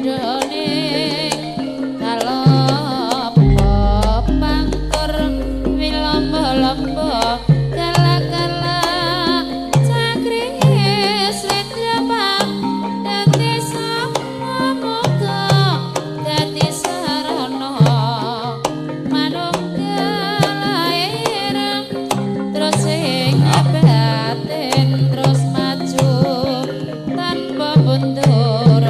Padane kalopo pangkur wilombo-lombo kala-kala cakringe slendra dadi samuga dadi sarana manunggal lair terus ing batin terus maju tanpa mundur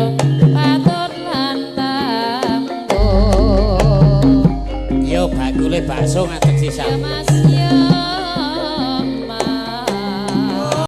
patut lan tangguh. Yo bakule bakso ngadeg Ya sisan. Mas.